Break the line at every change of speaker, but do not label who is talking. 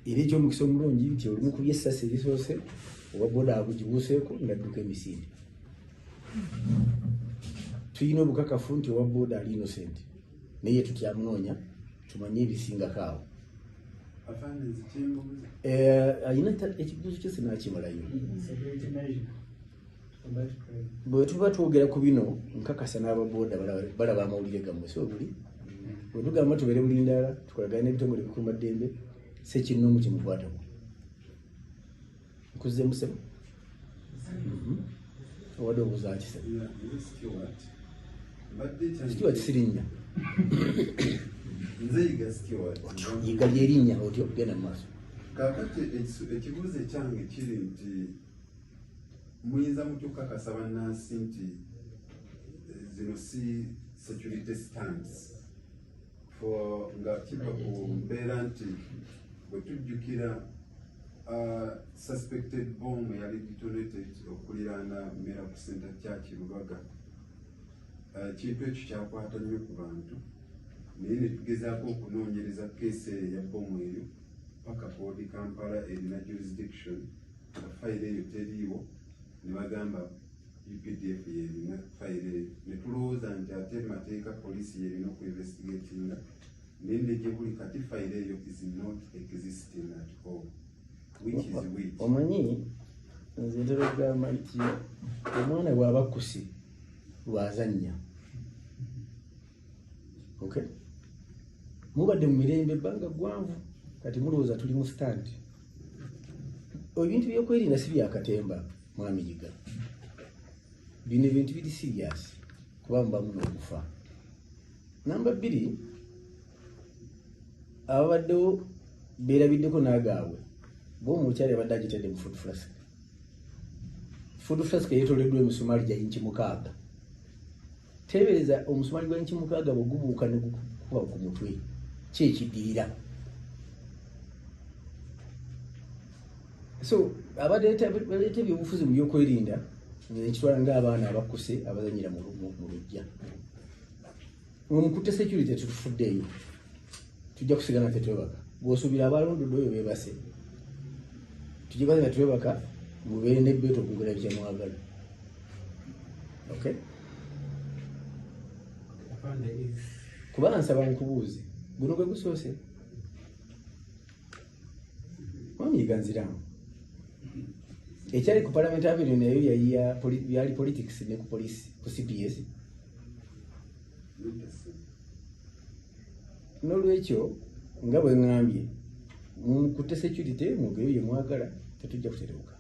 Era ekyomukisa omulungi nti olumukubye essasi erisoose, owa boda agugibuuseeko nadduka emisinde. Tulina obukakafu nti owa boda ali innocent, naye tukyamunoonya tumanye ebisingako awo. Alina ekibuuzo kye sinakimalayo. Bwe tuba twogera ku bino, nkakasa n'ababoda balaba amawulire gammwe, si buli bwe tugamba tubeere bulindaala, tukolagane n'ebitongole ebikuumaddembe, sekinnoomu kimukwatako. Nkuzzemu sebo. Obadde obuuza ki sebo? Stewart sirinnya.
Nze Yiga Stewart.
Otyo Yiga lyerinnya, otyo genda mu maaso.
Kaakati ekibuuzo ekyange kiri nti muyinza mutya okukakasa bannansi nti zino si security stunts, for nga kiva ku mbeera nti bwe tujjukira suspected bomb eyali detonated okuliraana Miracle Center Church Lubaga, ekintu ekyo kyakwata nnyo ku bantu, naye ne tugezaako okunoonyereza case eyo eya bomu eyo paka Old Kampala erina jurisdiction, nga fayiro eyo teriiwo, ne bagamba UPDF yerina fayiro eyo, ne tulowooza nti ate mateeka poliisi yerina okuinvestigatinga, naye ne gye buli kati fayiro eyo is not existing at all. Which is which?
Omanyi nze ntera okugamba nti omwana bw'aba akkuse lwazannya. Okay, mubadde mu mirembe ebbanga ggwanvu, kati mulowooza tuli mu stunt. Ebintu byokwerinda si byakatemba, mwami Yiga. Bino ebintu biri serious, kuba mubamu n'okufa. Namba 2, ababaddewo beerabiddeko n'agaabwe bo omukyala yabadde agitadde mu food flask. Food flask eyetoleddwa emisumaali gya inchi 6. Teebereza omusumaali gwa inchi 6 bwe gubuuka ne gukuba ku mutwe, ki ekiddirira? So abaleeta ebyobufuzi mu byokwerinda nekitwala ng'abaana abakkuse abazanyira mu luggya. Omukutte security tetufuddeeyo, tujja kusigala tetwebaka. Bw'osuubira abalondodde oyo beebase, tujja nga twebaka, mubeere nebbeeta okwogera byemwagala. Okay, kuba nsaba nkubuuze, guno gwe gusoose, mwami Yiga nziramu ekyali ku Parliament Avenue, nayo yali politics ne ku police, ku CPS. N'olwekyo nga bwe ŋŋambye, mukutte security, mwogere bye mwagala, tetujja kuterebuka.